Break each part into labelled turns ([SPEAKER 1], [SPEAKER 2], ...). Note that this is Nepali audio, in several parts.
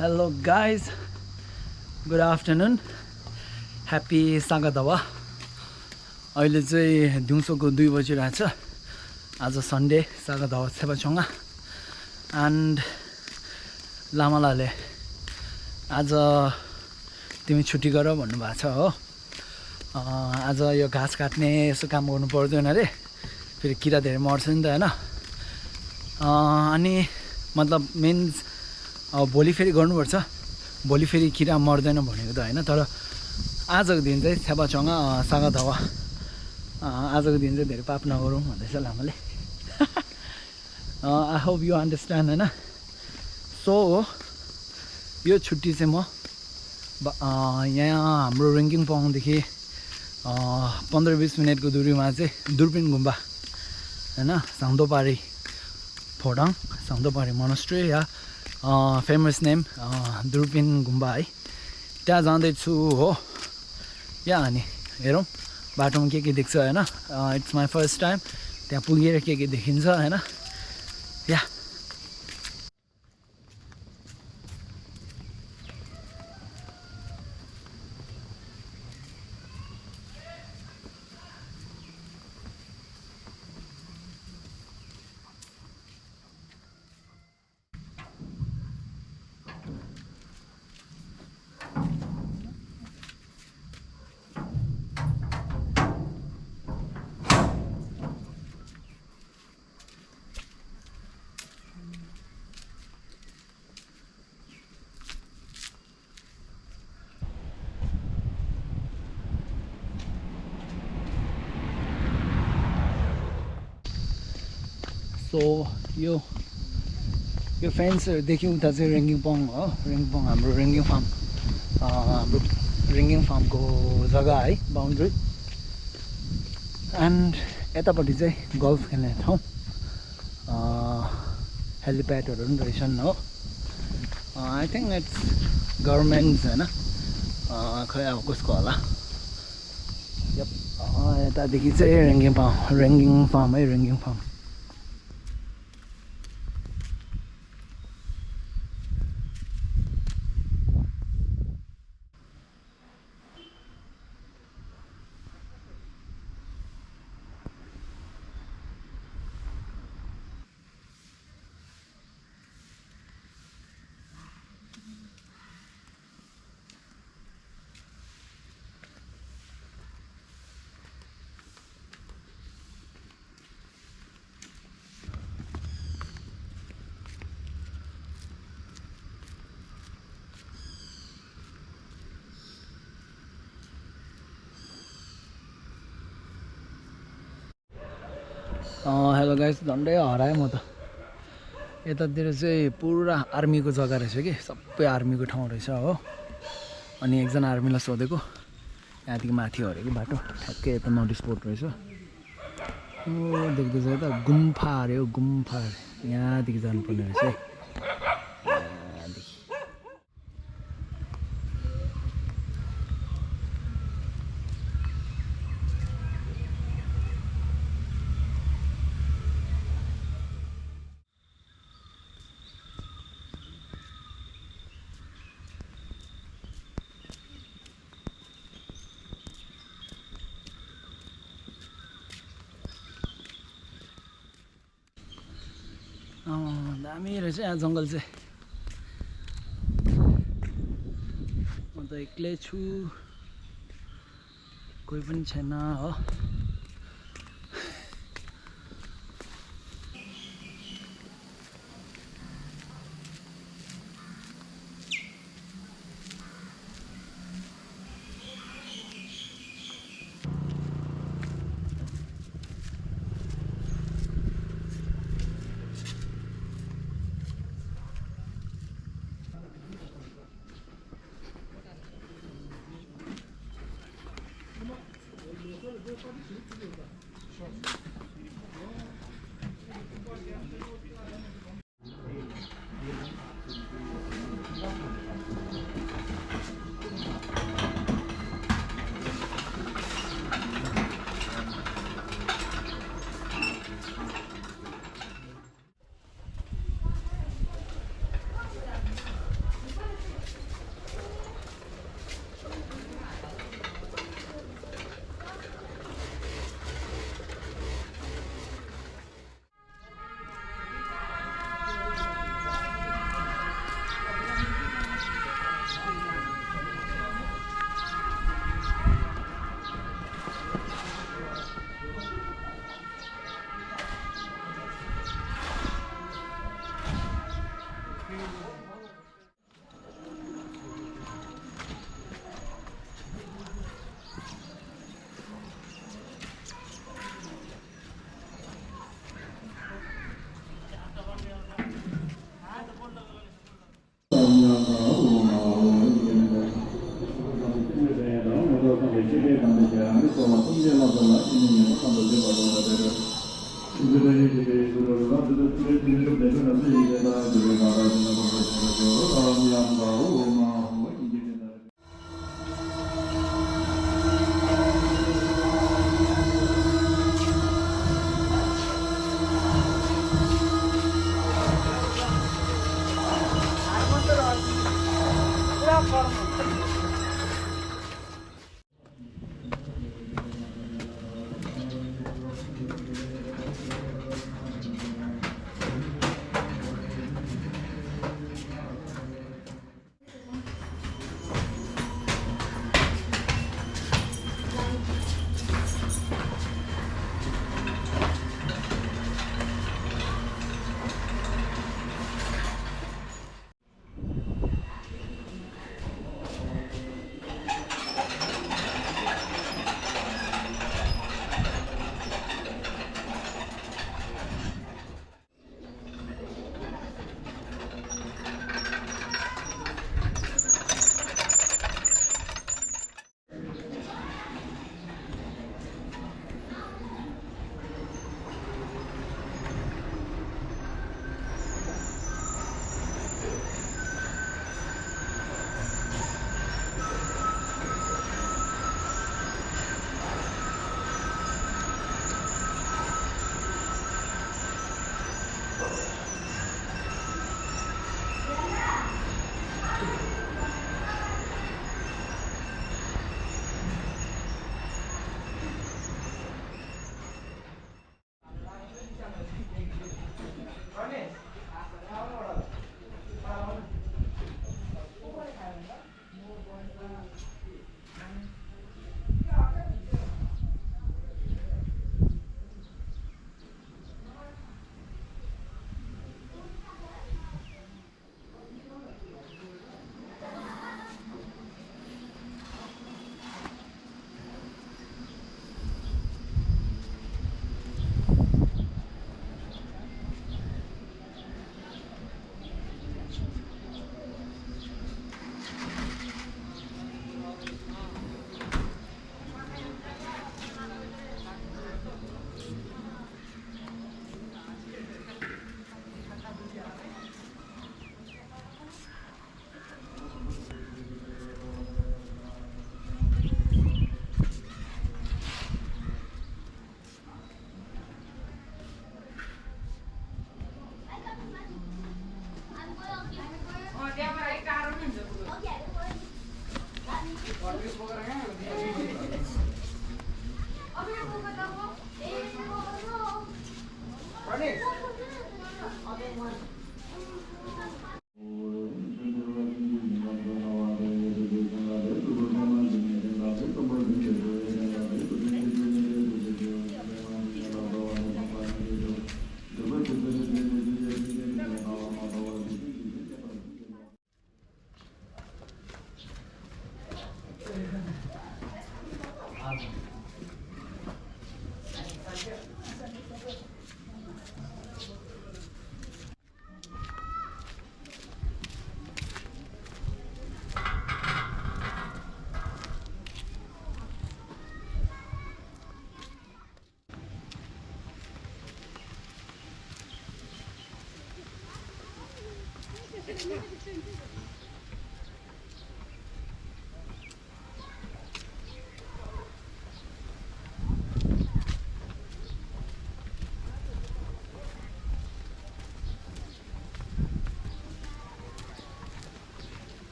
[SPEAKER 1] Hello guys, good afternoon. Happy Sagadhawa. अहिले चाहिँ दिउँसोको 2 बजिरहेछ. आज सन्डे सागादावा छेपाछोङा एन्ड लामालाले आज तिमी छुट्टी गर भन्नुभएको छ हो. आज यो घाँस काट्ने यसो काम गर्नु पर्दैन रे, फेरि किरा धेरै मर्छ नि त हैन. अनि मतलब मिन्स भोलि फेरि गर्नुपर्छ, भोलि फेरि किरा मर्दैन भनेको त हैन, तर आजको दिन चाहिँ छेपाछोङा सागादावा, आजको दिन चाहिँ धेरै पाप नगरौँ भन्दैछ लामाले. I hope you understand हैन. सो यो छुट्टी चाहिँ म यहाँ हाम्रो रिङ्गिङपङदेखि 15-20 मिनटको दूरीमा चाहिँ दुर्पिन गुम्बा हैन, Zang Dhok Palri Zang Dhok Palri Monastery या फेमस नेम दुर्पिन गुम्बा है, त्यहाँ जाँदैछु हो. या अनि हेरौँ बाटोमा के देख्छ हैन. इट्स माई फर्स्ट टाइम त्यहाँ पुगेर के देखिन्छ हैन. या सो यो फेन्सहरूदेखि उता चाहिँ रिङ्गिङपङ हो. रिङ्गिङपङ हाम्रो रिङ्गिङ फार्मको जग्गा है, बााउन्ड्री. एन्ड यतापट्टि चाहिँ गल्फ खेल्ने ठाउँ, हेलिप्याडहरू पनि रहेछन् हो. आई थिङ्क इट्स गभर्मेन्ट्स होइन, खै अब कसको होला. यतादेखि चाहिँ रिङ्गिङ फार्म है, रिङ्गिङ फार्म. हेलो गाइस, झन्डै हराएँ म त. यतातिर चाहिँ पुरा आर्मीको जग्गा रहेछ कि, सबै आर्मीको ठाउँ रहेछ हो. अनि एकजना आर्मीलाई सोधेको, यहाँदेखि माथि हऱ्यो कि बाटो, ठ्याक्कै यता नोटिस बोर्ड रहेछ. देख्दैछ यता गुम्फा अरे हो, गुम्फा अरे, यहाँदेखि जानुपर्ने रहेछ है. दामी रहेछ यहाँ जङ्गल चाहिँ. म त एक्लै छु, कोही पनि छैन हो.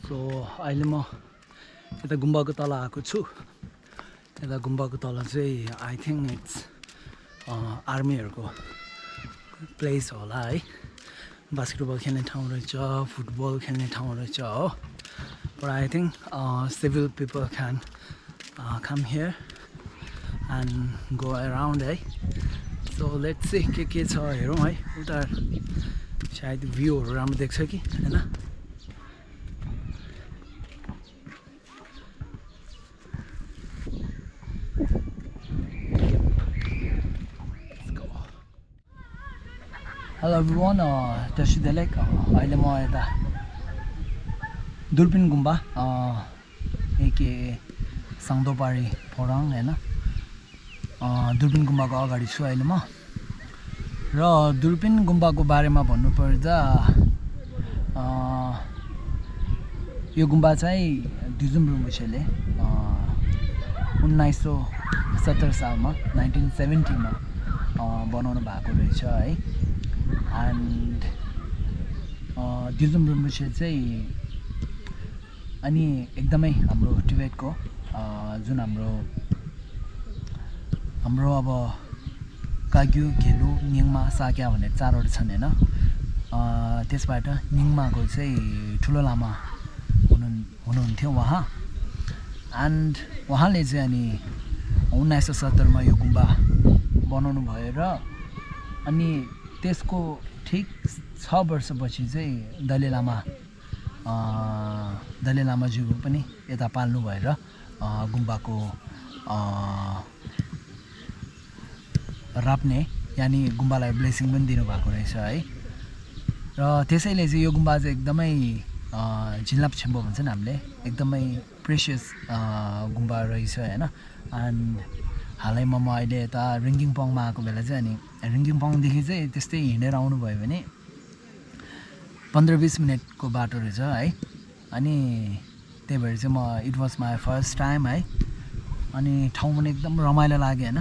[SPEAKER 1] सो अहिले म यता गुम्बाको तल आएको छु यता गुम्बाको तल चाहिँ आई थिङ्क इट्स आर्मीहरूको प्लेस होला है बास्केटबल खेल्ने ठाउँ रहेछ फुटबल खेल्ने ठाउँ रहेछ हो but I think civil people can come here and go around है सो लेट्स सी के छ हेरौँ है उता सायद भ्यूहरू राम्रो देख्छ कि हैन हेलो एभ्रिवान त्यसैले अहिले म यता दुर्पिन गुम्बा एके साङ धोक पाल्री फोरङ हैन दुर्पिन गुम्बाको अगाडि छु अहिले म र दुर्पिन गुम्बाको बारेमा भन्नुपर्दा यो गुम्बा चाहिँ दुजुम रिम्पोछेले 1970 सालमा 1970 मा बनाउनु भएको रहेछ है एन्ड दुजुम रिम्पोछे चाहिँ अनि एकदमै हाम्रो टिबेटको जुन हाम्रो अब काग्यु घेलु निङमा साक्या भन्ने चारवटा छन् हैन त्यसबाट निङमाको चाहिँ ठुलो लामा हुनुहुन्थ्यो उहाँ एन्ड उहाँले चाहिँ अनि 1970 मा यो गुम्बा बनाउनु भयो र अनि त्यसको ठीक 6 वर्षपछि चाहिँ दलाई लामाज्यू पनि यता पाल्नु भएर गुम्बाको राप्ने यानी गुम्बालाई ब्लेसिङ पनि दिनुभएको रहेछ है र त्यसैले चाहिँ यो गुम्बा चाहिँ एकदमै झिल्लाप छेम्बो भन्छ नि हामीले एकदमै प्रेसियस गुम्बा रहेछ हैन एन्ड हालैमा म अहिले यता रिङ्गिङपङमा आएको बेला चाहिँ अनि रिङ्गिङपङदेखि चाहिँ त्यस्तै हिँडेर आउनु भयो भने 15-20 मिनटको बाटो रहेछ है अनि त्यही भएर चाहिँ म it was my first time है अनि ठाउँ पनि एकदम रमाइलो लाग्यो हैन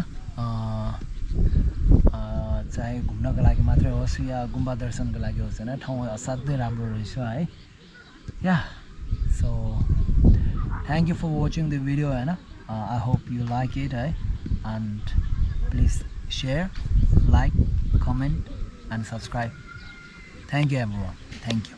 [SPEAKER 1] चाहे घुम्नको लागि मात्रै होस् या गुम्बा दर्शनको लागि होस् हैन ठाउँ असाध्यै राम्रो रहेछ है या so thank you for watching the video हैन I hope you like it है and please share like comment and subscribe thank you everyone thank you